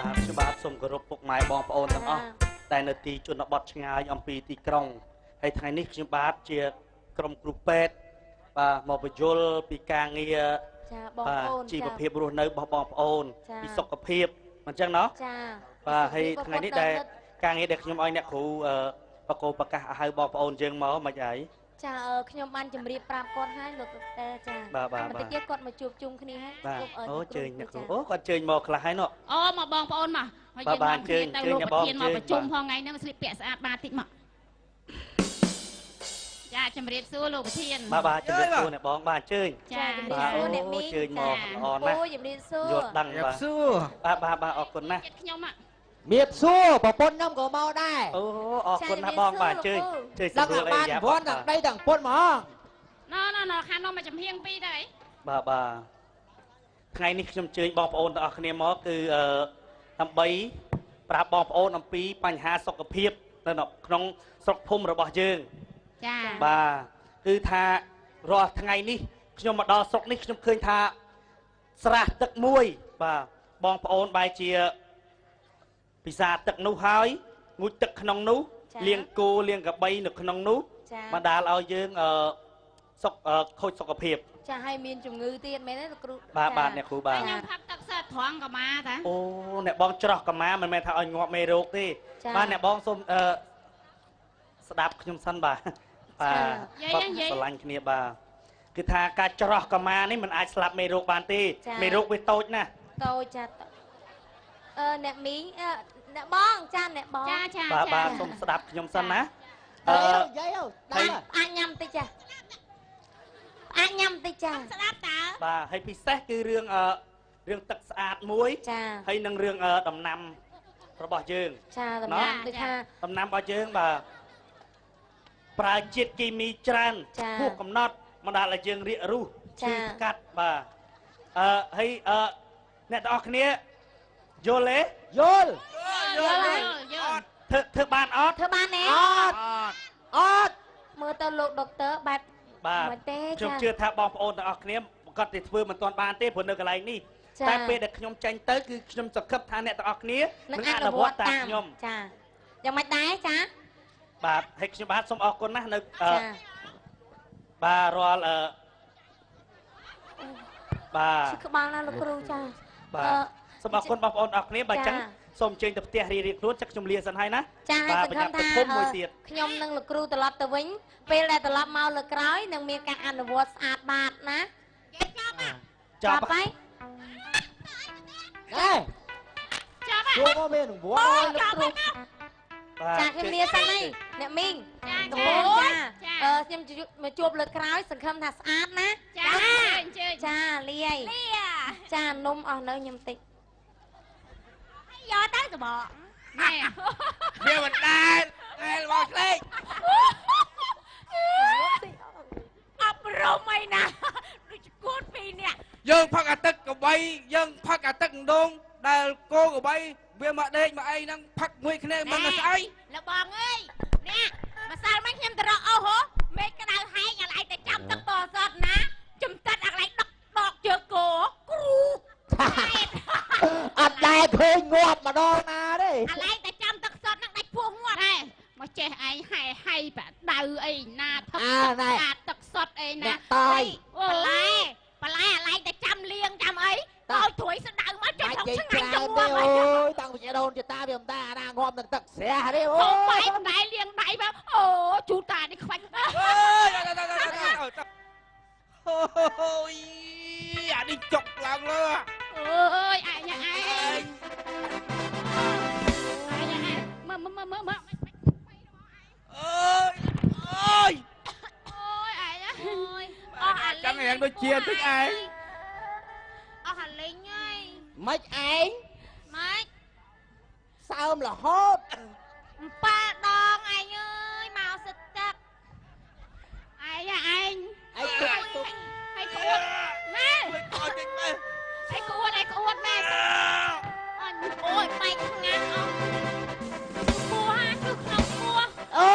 បាទខ្ញុំបាទសូមគោរពពុកម៉ែបងប្អូនទាំងអស់តែនៅទីជនបទឆ្ងាយអំពីទីក្រុងហើយថ្ងៃនេះខ្ញុំបាទជាក្រុមគ្រូពេទ្យបាទមកបញ្យល់ពីការងារចាបងប្អូនជីវភាពរស់នៅរបស់បងប្អូនពីសុខភាពអញ្ចឹងណោះចាបាទហើយថ្ងៃនេះដែលការងារដែលខ្ញុំឲ្យអ្នកគ្រូបកោប្រកាសហៅបងប្អូនយើងមកមិនអីចាខ្ញុំបានជម្រាបប្រាប់គាត់ហើយលោកដុកទ័រចាបន្តិចទៀតគាត់មកជួបជុំគ្នាហើយអូជើញអ្នកគ្រូអូគាត់ជើញមកខ្លះហើយណោះអូមកបងប្អូនមកហើយយើងមកគ្នាទៅលោកប្រធានមកប្រជុំផងថ្ងៃហ្នឹងស្លៀកពាក់ស្អាតបាទតិចមកចាជម្រាបសួរលោកប្រធានបាទបាទជម្រាបសួរអ្នកបងបាទជើញចាជម្រាបសួរអ្នកមីងជើញមកល្អណាស់អូជម្រាបសួរយល់ដឹងបាទសួរបាទបាទបាទអរគុណណាស់ខ្ញុំមៀបសួរប្រពន្ធខ្ញុំក៏មកដែរអូអរគុណណាស់បងបាទជើញជើញសួរអីយ៉ាងបានទាំងដីទាំងពុនហ្មងណណណខាងនោះមកចំហៀងពីរទៅអីបាទបាទថ្ងៃនេះខ្ញុំជើញបងប្អូនទាំងអស់គ្នាមកគឺដើម្បីប្រាប់បងប្អូនអំពីបញ្ហាសុខភាពនៅក្នុងស្រុកភូមិរបស់យើងចាបាទគឺថារាល់ថ្ងៃនេះខ្ញុំមកដល់ស្រុកនេះខ្ញុំឃើញថាស្រះទឹកមួយបាទបងប្អូនបែរជាពិសាទឹកនោះហើយងូតទឹកក្នុងនោះលាងគោលាងកបីនៅក្នុងនោះបណ្ដាលឲ្យយើងសុខខូចសុខភាពចាឲ្យមានជំងឺទៀតមែនទេលោកគ្រូបាទបាទអ្នកគ្រូបាទខ្ញុំផឹកទឹកសើត្រង់កម្មាតាអូអ្នកបងច្រោះកម្មាមិនមែនថាឲ្យងាប់មេរោគទេបាទអ្នកបងសូមស្ដាប់ខ្ញុំសិនបាទបាទស្រឡាញ់គ្នាបាទគឺថាការច្រោះកម្មានេះមិនអាចស្លាប់មេរោគបានទេមេរោគវាតូចណាស់តូចចាអ្នកមីងអ្នកបងចាអ្នកបងចាចាបាទបាទសូមស្ដាប់ខ្ញុំសិនណានិយាយទៅអាចញ៉ាំតិចចាអាចញ៉ាំតិចចាស្ដាប់តើបាទហើយពិសេសគឺរឿងរឿងទឹកស្អាតមួយហើយនឹងរឿងដំណាំរបស់យើងចាដំណាំដូចថាដំណាំរបស់យើងបាទប្រើជាតិគីមីច្រើនហួសកំណត់បណ្ដាលឲ្យយើងរាករូសឈឺថ្កាត់បាទហើយអ្នកទាំងអស់គ្នាយល់ទេយល់យល់យល់ធ្វើបានអត់ធ្វើបានទេអត់អត់មើលទៅលោកដុកទ័របែបបាទខ្ញុំជឿថាបងប្អូនទាំងអស់គ្នាគាត់តែធ្វើមិនទាន់បានទេព្រោះនៅកន្លែងនេះតែពេលដែលខ្ញុំចេញទៅគឺខ្ញុំសង្ឃឹមថាអ្នកទាំងអស់គ្នានឹងអនុវត្តតាមខ្ញុំចាយ៉ាងម៉េចដែរចាបាទហើយខ្ញុំបាទសូមអរគុណណាស់នៅបាទរាល់បាទឈឺក្បាលណាស់លោកគ្រូចាបាទសូមអរគុណបងប្អូនអរគ្នាបើចឹងសូមអញ្ជើញទៅផ្ទះរៀងៗខ្លួនចឹងខ្ញុំលាសិនហើយណាចាហើយសង្ឃឹមថាខ្ញុំនិងលោកគ្រូត្រឡប់ទៅវិញពេលដែលត្រឡប់មកលើក្រោយនឹងមានការអនុវត្តស្អាតបាតណាចប់ហើយអេចប់ហើយចូលមកមានរង្វាន់លោកគ្រូចាខ្ញុំលាសិនហើយអ្នកមីងចាចាខ្ញុំមកជួបលើក្រោយសង្ឃឹមថាស្អាតណាចាអញ្ជើញចាលាយចានំអស់នៅខ្ញុំតិចយកទៅសបកណែវាមិនដែលដែលមកក្លេកអប់រំអីណាដូចគួតពីរនាក់យើងផឹកអាទឹកកបីយើងផឹកអាទឹកម្ដងដែលគោកបីវាមកដេកមកអីហ្នឹងផឹកមួយគ្នាមិនស្អីលបងអើយនេះម្សិលមិញខ្ញុំទៅរកអូហូមេឃក្តៅហែងអាឡៃតែចាំទឹកបសតណាចំតិតអាឡៃដកដកជើងគោគ្រូអត់ដែរឃើញងាប់ម្ដងណាទេអាឡៃតែចាំទឹកសតហ្នឹងដាច់ពោះងាប់ហែមកចេះឯងហែហៃបដៅអីណាថឹកអាទឹកសតអីណាតយបន្លែបន្លែអាឡៃតែចាំលៀងចាំអីតោត្រួយស្ដៅមកចុះឆ្ងាញ់ចងាប់ អូយតាំងពីដូនជាតាវាមិនដែរអាណាងាប់នឹងទឹកស្រះទេអូយបាយមិនដែរលៀងដៃមកអូជូតានេះខ្វាច់អើយអូយអានេះចុកឡើងលើអូយឯងឯងឯងឯងមើលមើលមើលមើលអើយអើយអូយឯងអូយអស់អាលីង ចឹងយ៉ាងដូចជាតិចឯងអស់អាលីងហើយមិនឯងម៉េចសើមរហូត7ដងឯងអើយមកសិតទឹកឯងឯងឯងទុកឯងក្អួតណែឯងក្អួតឯងក្អួតណែអញអូយបែកឆ្ងាញ់អស់ពោះហាគឺក្នុងពោះអូ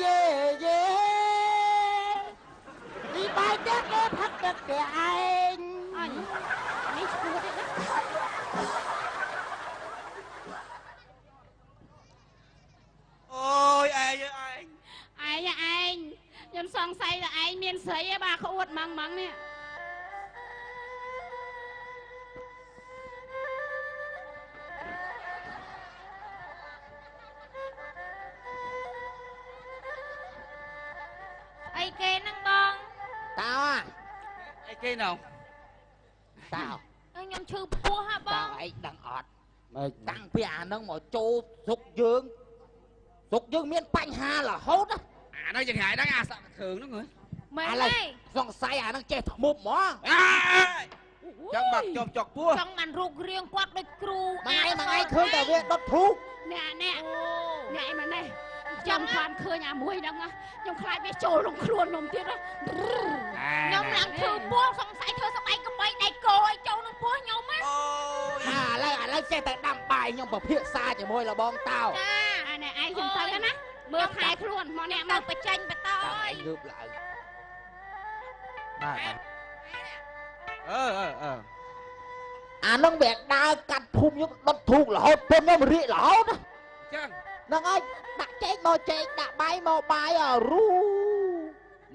យេយេនេះបែកទឹកគេផឹកទឹកគេឯងអញនេះឈួតទេណា មានស្រីទេបាទក្អួតម៉ងម៉ងនេះអីគេហ្នឹងបងតើអីគេណៅតើខ្ញុំឈឺពោះហ่ะបងតើឯងដឹងអត់តាំងពីអាហ្នឹងមកចូលស្រុកយើងស្រុកយើងមានបញ្ហារហូតអាហ្នឹងចង្រៃហ្នឹងអាសក់គ្រឿងហ្នឹងហ៎មែនទេសង្ស័យអាហ្នឹងចេះធ្មប់ហ្មងចង់បាក់ជាប់ចុកពោះចង់បានរូបរាងគាត់ដូចគ្រូមួយថ្ងៃឃើញតែវាដុតធូបអ្នកអ្នកអ្នកអីម៉េចនេះចាំបានឃើញអាមួយហ្នឹងខ្ញុំខ្លាចវាចូលក្នុងខ្លួនខ្ញុំទៀតខ្ញុំឡើងធ្វើពោះសង្ស័យធ្វើស្បែកក្បីដៃគោឲ្យចូលក្នុងពោះខ្ញុំណាឥឡូវចេះតែដាំបាយខ្ញុំពិភាក្សាជាមួយលបងតោចាអានេះឯងខ្ញុំទៅណាមើលខែខ្លួនមកអ្នកមកបញ្ចេញបន្តអើយងើបឡើងបាទអឺអឺអានឹងវាដើរកាត់ភូមិខ្ញុំដុតធូបរហូតពុំខ្ញុំរាករហូតចឹងហ្នឹងហើយដាក់ចេកមកចេកដាក់បាយមកបាយអរូ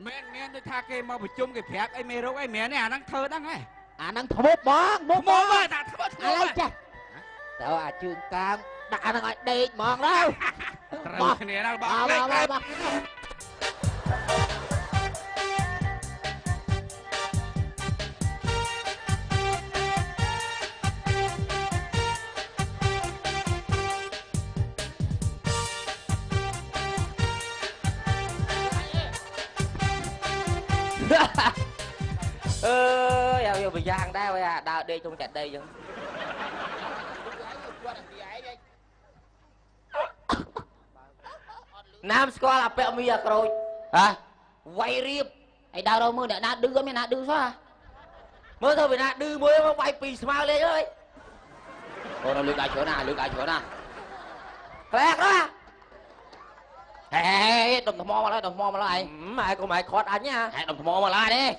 មែនមែនដូចថាគេមកប្រជុំគេប្រាប់អីមេរោគអីមែនទេអាហ្នឹងធ្វើហ្នឹងហ៎អាហ្នឹងធ្មប់ហ្មងមកមកតាធ្មប់ឥឡូវចេះទៅអាជើងកាងដាក់អាហ្នឹងឲ្យដេកហ្មងទៅត្រូវគ្នាណាបងលេខ មក អើយឲ្យវាយ៉ាងដែរវាដើរដេកក្នុងចាដីចឹងណាមស្គាល់អាពាក់មីអាក្រូចហ៎វាយរៀបឯដើររកមើលអ្នកណាឌឺអត់មានណាឌឺសោះមើលទៅវាណាឌឺមួយមកវាយពីរស្មើលេខអើយអូនលើកដៃច្រើនណាលើកដៃច្រើនណាក្លែកណាហេដុំថ្មមកហើយដុំថ្មមកហើយម៉ែកុំឲ្យខាត់អញណាហេដុំថ្មមកហើយនេះ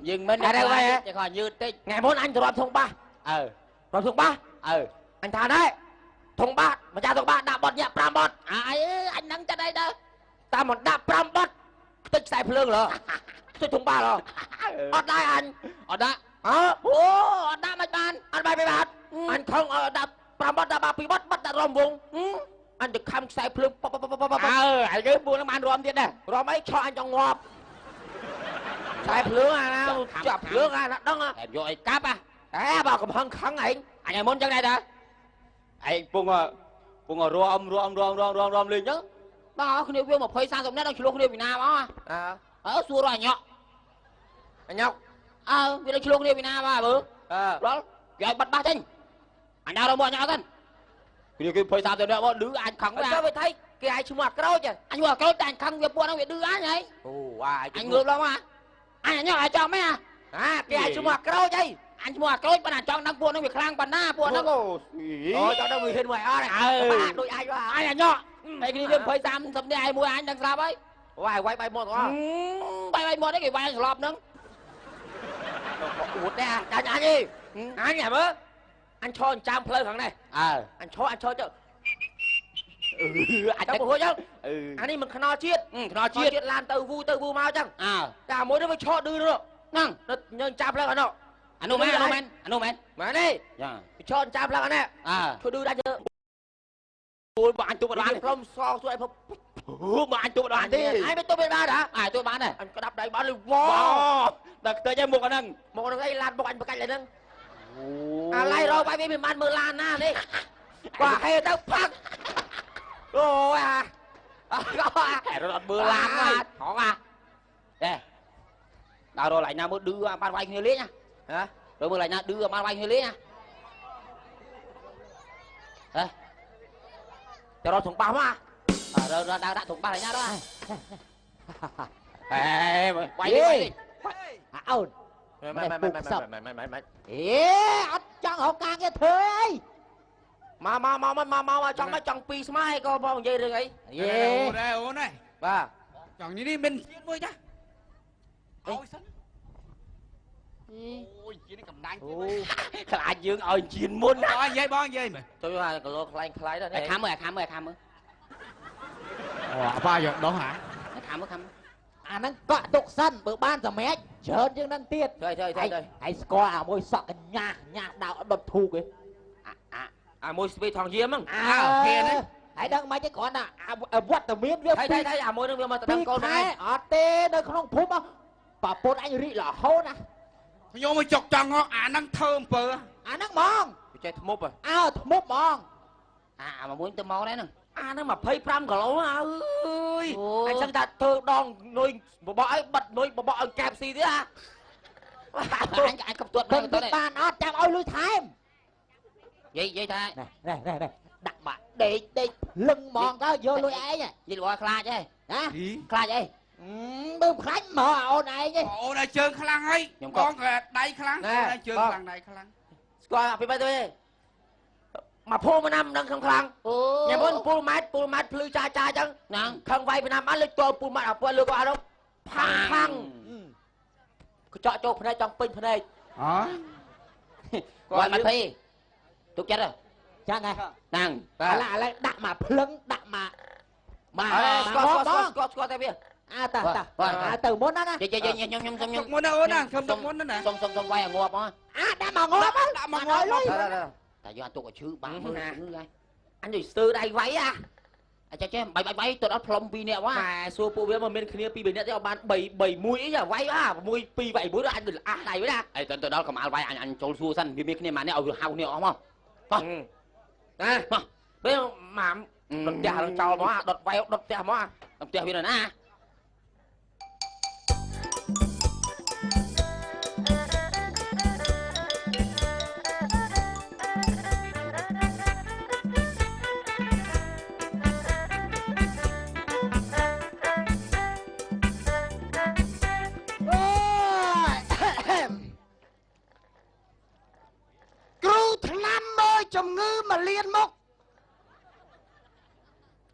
យើងមិនអត់ទេចេះខញឺតតិចថ្ងៃមុនអញទ្រាំធុងបាសអើទ្រាំធុងបាសអើអញថាដែរធុងបាសម្ចាស់ធុងបាសដាក់បត់ញាក់5បត់អីអញនឹងចិត្តអីដើតាមមិនដាក់5បត់ខ្ទេចខ្សែភ្លើងเหรอខ្ទេចធុងបាសហ៎អត់ដែរអញអត់ដាក់អើអូអត់ដាក់មិនបានអត់បាយមិនបានអញខំដាក់5បត់ដាក់បា2បត់បត់ដាក់រំវងអញទៅខំខ្សែភ្លើងប៉ប៉ប៉ប៉អើហើយគេពួកនឹងបានរំទៀតដែររំអីឆក់អញចង់ងាប់ខ្សែភ្លើងអាណាចាប់ភ្លើងអាណាដឹងតែយកអីកាប់ហ៎បើកំហឹងខឹងឯងអញឲ្យមុនចឹងដែរតាឯងពងពងរំរំរំរំរំរំលេងចឹងដល់គ្នាវា20 30នាក់ដល់ឆ្លោះគ្នាពីណាមកអើសួររកអញក់អញក់អើវាដល់ឆ្លោះគ្នាពីណាមកមើលដល់គេឲ្យបាត់បាសចេញអញដើររកមកអញក់សិនគ្នាគេ20 30នាក់មកឌឺអញខឹងទៅវាថៃគេឲ្យឈ្មោះអាក្រូចអញឈ្មោះអាក្រូចតែអញខឹងវាពួកហ្នឹងវាឌឺអញហីអូអញងើបឡើងមកអញអញក់ឲ្យចំហ៎អាគេឲ្យឈ្មោះអាក្រូចអីអញឈ្មោះអាក្រូចប៉ុន្តែចង់ដឹងពួកហ្នឹងវាខ្លាំងប៉ុណ្ណាពួកហ្នឹងអូចង់ដឹងវាហ៊ានមួយអត់អើដូចអញអញអញក់តែគ្នាវា20 30នាក់ឯមួយអញដឹងស្រាប់ហើយអូយវាយបាយមាត់អស់បាយបាយមាត់ឯងគេវាយស្លាប់ហ្នឹងអួតដែរចាញ់អញឯងអញហ៎មើលអញឈរចិញ្ចើមផ្លូវខាងនេះអើអញឈរអញឈរទៅអញទៅហួចចឹងអានេះមិនខ្នល់ជាតិខ្នល់ជាតិឡានទៅវូទៅវូមកចឹងអើតែមួយនេះវាឈរឌឺនោះហ្នឹងនៅចិញ្ចើមផ្លូវអានោះអានោះមែនអានោះមែនអានោះមែនមែនទេចាវាឈរចិញ្ចើមផ្លូវអានេះអើឈរឌឺដាច់ទៅអូយបើអញទប់អត់បានព្រមសងសួរអីបើអញទប់អត់បានទេអញមិនទប់បានហ៎អញទប់បានទេអញក្តាប់ដៃបានលឺវ៉ដល់ខ្ទេចឯមុខអាហ្នឹងមុខហ្នឹងអីឡានមុខអញបកាច់ឡើយហ្នឹងអាឡៃរកបាយវាមិនបានមើលឡានណានេះគាត់ហេទៅផឹកអូយអារត់អត់មើលឡានណាហងអាទេដល់រកឡៃណាមើលឌឺបានវាយគ្នាលេងណាហ៎រកមើលឡៃណាឌឺបានវាយគ្នាលេងណាហ៎ទៅរកធុងបាសមករកដាក់ដាក់ធុងបាសឡៃណារកហេវាយវាយអូន មិនមិនមិនមិនមិនមិន អេអត់ចង់រកការងារធ្វើអី មកមកមកមកមកចង់មកចង់ពីរស្មើក៏បងនិយាយរឿងអី យេអូនអូនបាទចង់នេះនេះមានជាតិមួយចាឲ្យសិនអូយជាតិនេះកំដាញ់ទៀត ខ្លាចយើងឲ្យជាតិមុន បងនិយាយបងនិយាយមើល ចូលអាគីឡូខ្លាញ់ខ្លាយដល់ ឲ្យខាំមើលឲ្យខាំមើលឲ្យខាំមើល អាប៉ាយកដោះហ่า ខំខំ អាហ្នឹងកក់ទុកសិនបើបានសម្រេចច្រើនជាងហ្នឹងទៀត ជួយជួយជួយ ហើយស្គាល់អាមួយសក់កញ្ញាញ្ញាដៅដុតធូកឯង អាមួយស្វីថងយាមហ្នឹង អើហ៊ានហើយដឹងមិនទេគ្រាន់តែវត្តមានវា ហើយហើយអាមួយហ្នឹងវាមកទៅដឹងកូនហ្នឹង អត់ទេនៅក្នុងភូមិប្រពន្ធអញរីករហូតណា ខ្ញុំមកចុកចង់អាហ្នឹងធ្វើអំពើ អាហ្នឹងហ្មង វាចេះធ្មប់ អើធ្មប់ហ្មង អាមួយទៅមកដែរហ្នឹងអាហ្នឹង25គីឡូអើយអញសឹងថាធ្វើដងនុយបបកឲ្យបិទនុយបបកឲ្យកែបស៊ីទៀតអាអញអញកុំទាត់ មកទៅបានអត់ចាំឲ្យលុយថែម និយាយថា នេះនេះនេះដាក់មកដេកដេកលឹងហ្មងទៅយកលុយឯង និយាយល្អខ្លាចហ៎ ណា ខ្លាចអី បើខ្លាចមកអូនឯងឯង អូនឯងជើងខ្លាំងហើយបងក៏ដៃខ្លាំងអូនឯងជើងខ្លាំងដៃខ្លាំង ស្គាល់អាពីបែបទៅមកភូមិណាំនឹងខ្លាំងញ៉ាំមុនពូលម៉ែតពូលម៉ែតភ្លឺចាចាអញ្ចឹងហ្នឹងខឹងវាយពីណាំអត់លើកតពូលម៉ែតអាពូលើកអត់ផាំងផាំងកញ្ចក់ចូលភ្នែកចង់ពេញភ្នែក អគាត់មកភីទុកចិត្ត ចឹងហ៎ ហ្នឹង ឥឡូវដាក់មកភ្លឹងដាក់មក បាទស្គាល់ស្គាល់ស្គាល់ស្គាល់តែវា អើតាតាអើទៅមុនណា និយាយខ្ញុំខ្ញុំខ្ញុំ ទុកមុនណាអូនណាខ្ញុំទុកមុនណា សុំសុំសុំវាយឲ្យងាប់ហ៎ អាដាក់មកងាប់ ដាក់មកងាប់ តែយកទុកឲ្យឈឺបាំងមើលឈឺហើយអញនិយាយស្ទើដៃវាយអាអាចេះចេះបាយបាយបាយទៅដល់ផ្លុំ2នាក់វ៉ាម៉ែសួរពួកវាមកមានគ្នា2 3នាក់ទេអត់បាន3 3 1អីវាយអា1 2វាយ1អញអះដៃវិញណាអីទៅទៅដល់កម្អល់វាយអញអញចូលសួរសិនវាមានគ្នាម៉ានេះឲ្យវាហៅគ្នាអស់មកបោះណាបោះពេលម៉ាំដុតផ្ទះនឹងចោលមកដុតវាយដុតផ្ទះមកផ្ទះវានៅណា ជំងឺមកលៀនមុខ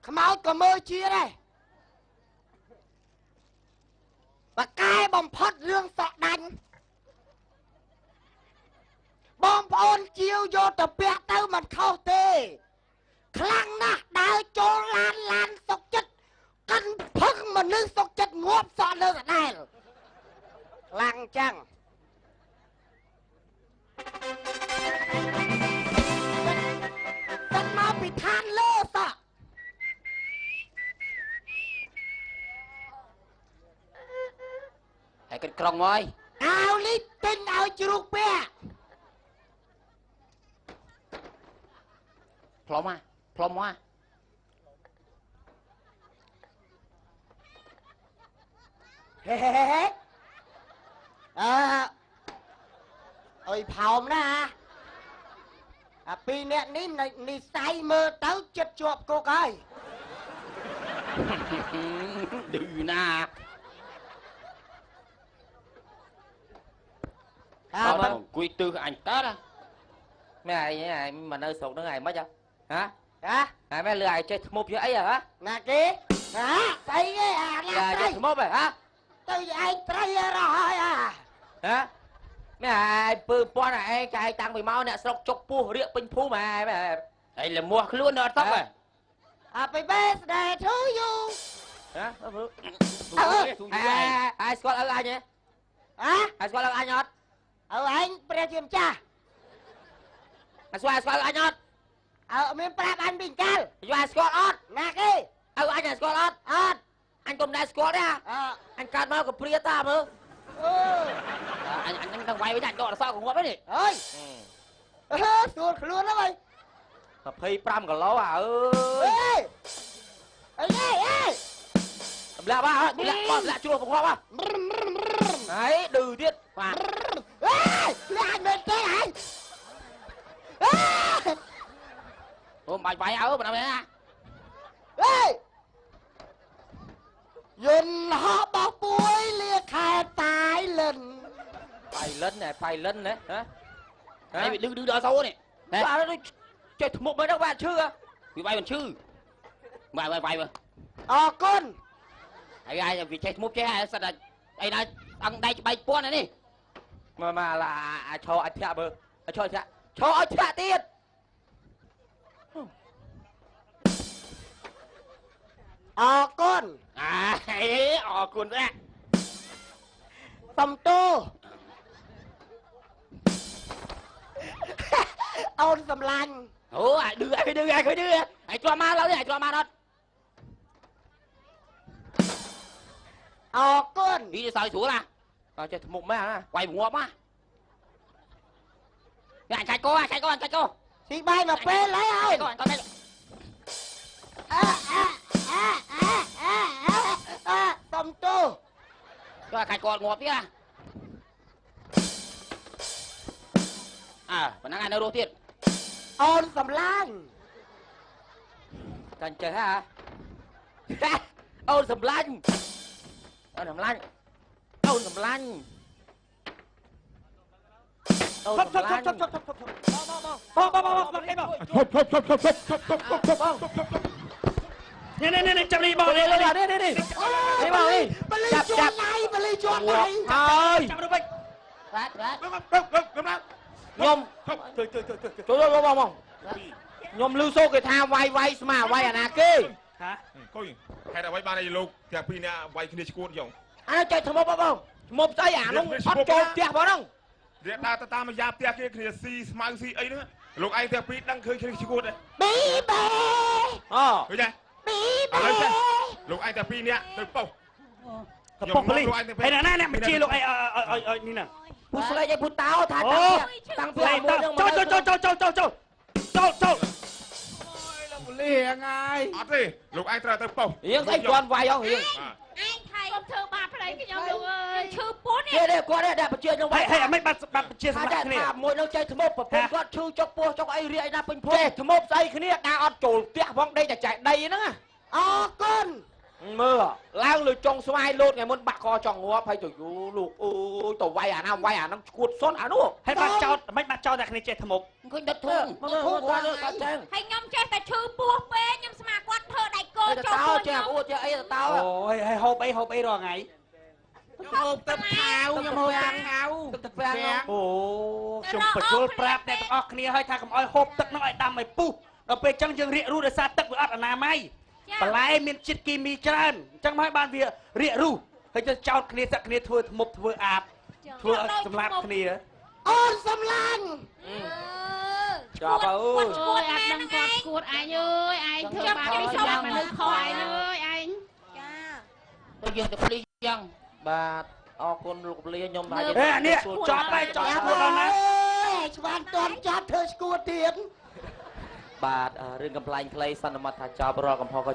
ខ្មោចក៏មើលជាដែរបកែបំផុតរឿងសក់ដាញ់បងប្អូនជាវយកទៅពាក់ទៅមិនខុសទេខ្លាំងណាស់ដើរចូលឡានឡានសុកចិត្តកិនផឹកមនុស្សសុកចិត្តងាប់សក់លើកដែលខ្លាំងចឹងពីឋានលើសក់ ហើយគិតក្រុងមក អាវនេះទិញឲ្យជ្រូកពាក់ ផ្លុំហ่ะផ្លុំហ่ะ ហេហេហេអើអុយផោមណាអាពីរអ្នកនេះនិស័យមើលទៅចិត្តជាប់គុកហើយ ឌឺណាអើអង្គុយទិសអញកើតម៉ែឯងមកនៅស្រុកហ្នឹងឯងមិនហ៎ហ៎ហ៎ម៉ែលឺឯងចេះធ្មប់យកអីហ៎ ណាគេហ៎ស្អីគេអាណា ត្រីធ្មប់ហ៎ ទៅឯងត្រីរស់ហើយអា ហ៎ម៉ែឯងពើពាន់ឯងចែកតាំងពីមកអ្នកស្រុកជុកពោះរៀកពេញភូមិឯងម៉ែហើយលមាស់ខ្លួននៅអត់សុខហ៎ Happy birthday to you ហ៎អើស្គាល់ឪអញហ៎ អើស្គាល់ឪអញអត់ ឪឯងព្រះជាម្ចាស់ អើស្គាល់ស្គាល់អញអត់ ឪមានប្រាប់អញពីកាល យកស្គាល់អត់ ណាគេ ឪអញស្គាល់អត់ អត់ អញក៏មិនដែលស្គាល់ដែរអញកើតមកក៏ព្រាតាមើល អឺអញអញនឹងវាយវិញអញដករសក់ក៏ងាប់ហើយនេះ អើយអឺស្រួលខ្លួនហ្នឹងហើយ 25គីឡូអាអើយ អីអីអី តម្លាក់បាទតម្លាក់បាទតម្លាក់ជ្រោះបង្ងាប់ហើយឌឺទៀតបាទ អេលាក់មែនទេហើយ អូមិនបាច់វាយអើបណ្ដាណា អេយន្តហោះបោះពួយលាខែតាយលិន ប៉ៃលិនណែប៉ៃលិនណែហ៎ហើយវាឌឺឌឺដល់សូនេះបាទដូចចេះធ្មប់មែនហ្នឹងបាទឈឺវាវាយមិនឈឺវាយវាយវាយ អរគុណ ហើយហើយវាចេះធ្មប់ចេះហើយសិតតែអីណាអង្គដៃច្បែកពាន់នេះមកមកឡាអាចឈរអាចធាក់មើលអាចឈរធាក់ឈរឲ្យធាក់ទៀត អរគុណ អាអេអរគុណដែរ សំទោអូនសម្លាញ់ អូអាឌឺអាឌឺអាឌឺអាជាប់មកឡើយអាជាប់មកអត់ អរគុណ នេះសើស្រួលណាតើចេះធ្មប់មែនណាវាយងាប់ណានេះអញកាច់កោអញកាច់កោអញកាច់កោ ស៊ីបាយមកពេលហើយអូន កាច់កោ អើអើអើអើអើអើសំទោ ចុះកាច់កោងាប់ទៀតណាអើប៉ុណ្ណឹងឯងនៅរស់ទៀត អូនសម្លាញ់ ចាញ់ចេះហ่าអូនសម្លាញ់អូនសម្លាញ់អូនសម្លាញ់អូនសម្លាញ់ ឈប់ឈប់ឈប់ឈប់ឈប់បងបងបងបងបងបង ឈប់ឈប់ឈប់ឈប់ឈប់ឈប់ឈប់ឈប់ឈប់ នេះនេះនេះចាប់នេះបងនេះ នេះនេះនេះនេះបងនេះ បលីជាប់ដៃបលីជាប់ដៃ ហើយ ចាប់ទៅវិញ បាទបាទ ខ្ញុំ ជួយជួយជួយ ជួយបងបងខ្ញុំឮសូរគេថាវាយវាយស្មាវាយអាណាគេ ហា កុយហេតុអ្វីបានឯលោកទាំងពីរនាក់វាយគ្នាឈួតយ៉ាង អាចេះធ្មប់បងធ្មប់ស្អីអានោះអត់ចូលផ្ទះបងហ្នឹង វាដើរទៅតាមយ៉ាផ្ទះគេគ្នាស៊ីស្មៅស៊ីអីហ្នឹងលោកឯងទាំងពីរដឹងឃើញគ្នាឈួត ប៊ីបេ អូ ឃើញទេ ប៊ីបេ ឥឡូវចេះលោកឯងទាំងពីរនាក់ទៅប៉ុស្ កប៉ុស្ប៉លីហើយណាអ្នកបញ្ជាលោកឯងឲ្យនេះណា ពូស្លេកឯពូតោថាតាំងពីមួយហ្នឹង ចូលចូលចូលចូលចូលចូលចូលចូល លោកប៉ូលីហ្នឹងហើយ អត់ទេលោកឯងត្រូវទៅប៉ុស្ រៀងស្អីគាត់វាយអស់រៀង ឯងថៃកុំធ្វើបាបប្តីខ្ញុំលោកអើយឈឺពោះនេះ នេះគាត់នេះដាក់បញ្ជាខ្ញុំ វាយហើយអាមិនបាត់បាត់បញ្ជាសម្រាប់គ្នា មួយនោះចេះធ្មប់ប្រពន្ធគាត់ឈឺចុកពោះចុកអីរៀកអីណាពេញភពចេះធ្មប់ស្អីគ្នាដើរអត់ចូលផ្ទះផងដេកតែចែកដីហ្នឹង អរគុណ មើលឡើងលើចុងស្វាយលោតថ្ងៃមុនបាក់កចង់ងាប់ហើយទៅយូលោកអើយទៅវាយអាណាវាយអាហ្នឹងឈួតសុនអានោះ ហើយបាត់ចោតមិនបាត់ចោតតែគ្នាចេះធ្មប់ ឃើញដុតធុង ហើយខ្ញុំចេះតែឈឺពោះពេកខ្ញុំស្មាគាត់ធ្វើដៃគោចូលពោះ ចេះអួតចេះអីតោ អូយហើយហូបអីហូបអីរាល់ថ្ងៃ ខ្ញុំហូបទឹកឆាវខ្ញុំហូបទឹកឆាវ ទឹកពាំង អូខ្ញុំបញ្យល់ប្រាប់អ្នកទាំងអស់គ្នាហើយថាកុំឲ្យហូបទឹកនោះឲ្យដាំឲ្យពុះដល់ពេលចឹងយើងរាករូសដោយសារទឹកវាអត់អនាម័យបន្លែមានជាតិគីមីច្រើនអញ្ចឹងមកឲ្យបានវារាករូសហើយទៅចោតគ្នាសាក់គ្នាធ្វើធ្មប់ធ្វើអាបធ្វើឲ្យសម្លាប់គ្នា អូនសម្លាញ់ ចាប់អើយ ឈួតអត់ដឹងគាត់ឈួតឯងអើយឯងធ្វើបាបឲ្យខ្ញុំមនុស្សខុសឯងអើយឯង ចា ទៅយើងទៅភ្លីយ៉ាង បាទអរគុណលោកភ្លីខ្ញុំថា អេនេះចប់ហើយចប់ឈួតដល់ណា ស្វានតន់ចប់ធ្វើឈួតទៀត បាទរឿងកំ pl ែងខ្លីសន្មតថាចប់រាល់កំហុសក៏